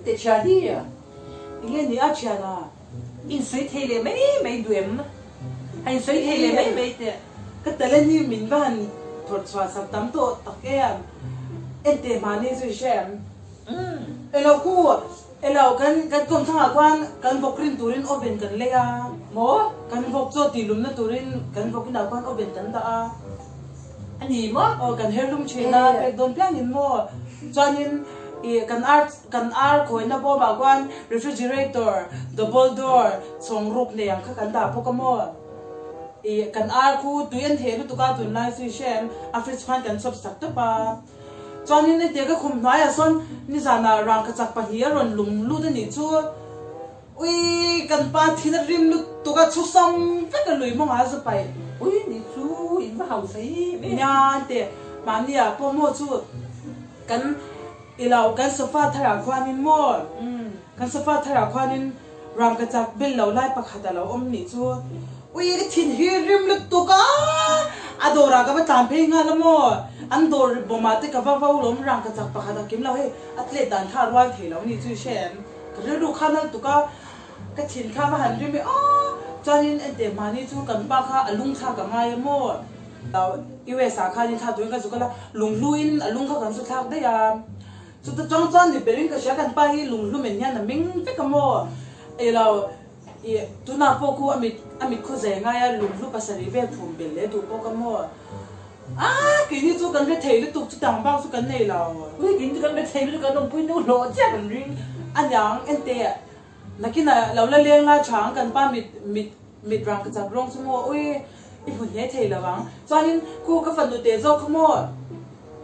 Teh thian hi enge ni a thian a? In sawi thei leh mai mai duh em? A in sawi thei leh mai mai teh. Ka talent hi min va han thawrh chhuah sak tam tawh tak em? Enteh mahni chu i hre em? Elo khu elo kan kan kawmthlang ah khuan kan vawk rin turin oven kan lei a. Maw? Kan vawk chaw tih lumna turin kan vawk inah khuan oven kan dah a. A ni maw? Aw kan her lum thin a, pek dawn piang in maw? Chuanin ih kan ar kan ar khawina bawm ah khuan refrigerator double door chhawng ruk nei ang kha kan dah bawk a maw? Ih kan ar khu tui an theh lutuk a tunlai chu i hre em? A fridge khan kan chhawp sak tawp a. Chuanin hetiang ka khum hnuaiah sawn nizanah rangkachak pahnih a rawn lung lut a nih chu. Ui, kan pa thin a rim lutuk a, chhusam vek a lui mawngah a zu paih. Ui, ni chu in va hausa hi em em. Nia te, mahni ah pawh maw chu kan i lo kan sofa tharah khuanin maw, kan sofa tharah khuanin rangkachak bel lo lai pakhat a lo awm nih chu. Ui, ka thin hi rim lutuk a, a dawrah ka va tlan phei nghal a maw, an dawr bawmah te ka va vo lawm rangkachak pakhat a kim lo hei, a tlet dan kha a rual thei lo nih chu i hre em. Ka rilru kha nal tuk a, ka thin kha va han rim i aw, chuanin enteh mahni chu kan pa kha a lung thlak a ngai a maw? US ah khanin thla turin ka zuk a la, lunghlu in a lung kha kan zu thlak daih a, chuta tang chuan ni berin ka hria kan pa hi lunghlu men hian a meng vek a maw? Ilo ih tunah pawh khu a mit a mit khaw zai ngai a lunghlu pasarih vel phum belh leh duh bawk a maw? Aaa keini chu kan rethei lutuk chu tang bak chu kan nei lo. Ui keini chu kan rethei lutuk kan awmpui nu hlawh chiah kan ring. Aniang enteh nakinah lo la leng la tha ang kan pa mit mit mit rang ka chak rawng chu maw ui i hmu hle thei lo ang. Chuanin khu ka fanu teh zawk kha maw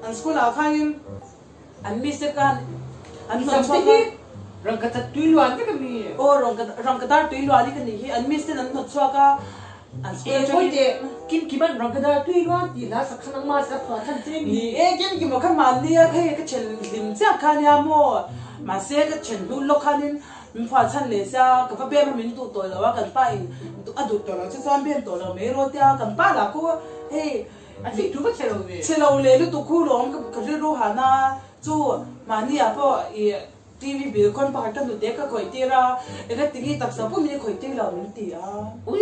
an school ah khanin an miss te khan an hnawt chhuak a. Rangkachak tui luan vek a mi. Aw rangkadar tui luan hi ka nih hi an miss ten an hnawt chhuak a. An school atangin. Eng pawh teh, Kimkima'n Rangkadar tui luan tih hla sak kha nangmah sa phuah chhan che mi? Ni e, Kimkima kha mahni a hei ka then hlim chiah kha nia maw? Mahse ka then hnu lawk khanin min phuah chhan leh sia, ka va bem a min duh tawh lo a, kan pa in a duh tawh lo che chuan bem tawh lo mai rawh tia, kan pa lah khu hei A thik thu va chhe lo ve. Chhe lo leh lutuk khu lawm ka rilru hana chu mahni ah pawh ih TV bil khawn pakhat ka hnute ka khawih tir a, eng a tingi taksa pum in i khawih tir lo min ti a. Ui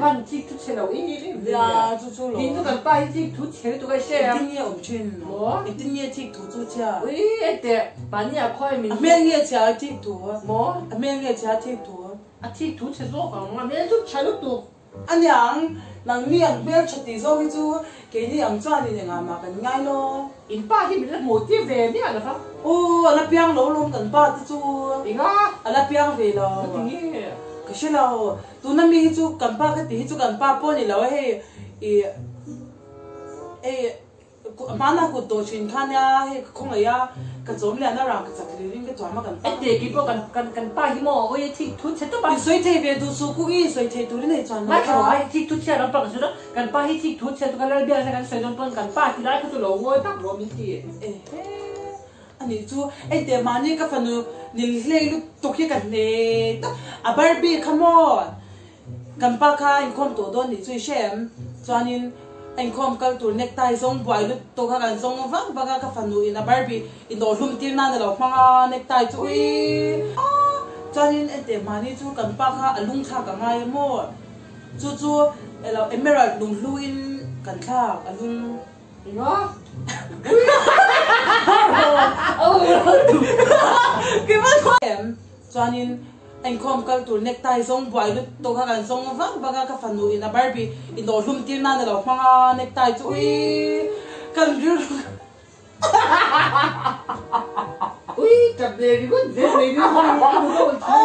van thik thu chhe lo em em ve a. Nia chu chu lo. Tin chu kan pa hi thik thu chhe lutuk a i hre a. Engtin nge awm thin? Maw? Engtin nge thik thu chu chhia? Ui enteh mahni ah khawi min A hmel nge chhia a thik thu? Maw? A hmel nge chhia a thik thu? A thik thu chhe zawk ang, a hmel chu tha lutuk. Aniang, nangni ang hmeltha tih zawk hi chu keini ang chuanin engah mah kan ngai lo. In pa hi min la hmuh tir ve miah lo va. Aw, a la piang lo lawm kan pa te chu. Enga? A la piang ve lo. Ka ti nge? Ka hre lo. Tuna mi hi chu kan pa ka tih hi chu kan pa pawh a ni lo a hei ih hei. Hmana kut dawh thin kha nia hei ka khawngaih a, ka chawm lian a rang ka chak lir in ka tuam a kan pa. Ente kei pawh kan kan kan pa hi maw awi thik thu chhe tawp a. I sawi thei ve duh suh ku i sawi thei turin hei chuan lo kha. Mai thik thu chhia lam pang chu kan pa hi thik thu chhia chu kan lal biak kan sawi dawn pawn kan pa ti lai kha chu lo ngawi tak rawh min ti. Ehe anih chu ente mahni ka fanu nil hlei lutuk hi ka hne tak a Barbie kha maw. Kan pa kha a inkhawm tawh dawn nih chu i hre em? Chuanin a inkhawm kal tur necktie zawng buai lut tawh kha kan zawng vak vak a, ka fanu in a Barbie inawhhlum tir nan a lo hmang a, necktie chu ui a. Chuanin enteh mahni chu kan pa kha a lung thlak a ngai a maw? Chu chu elo emerald lunghlu in kan thlak a lung. Enga? Chuanin a inkhawm kal tur necktie zawng buai lut tawh kha kan zawng vak vak a, ka fanu in a Barbie inawhhlum tir nan a lo hmang a, necktie chu ui kan rilru Ui tap leh ringawt zel mai rilru ka hmu deuh ang chu.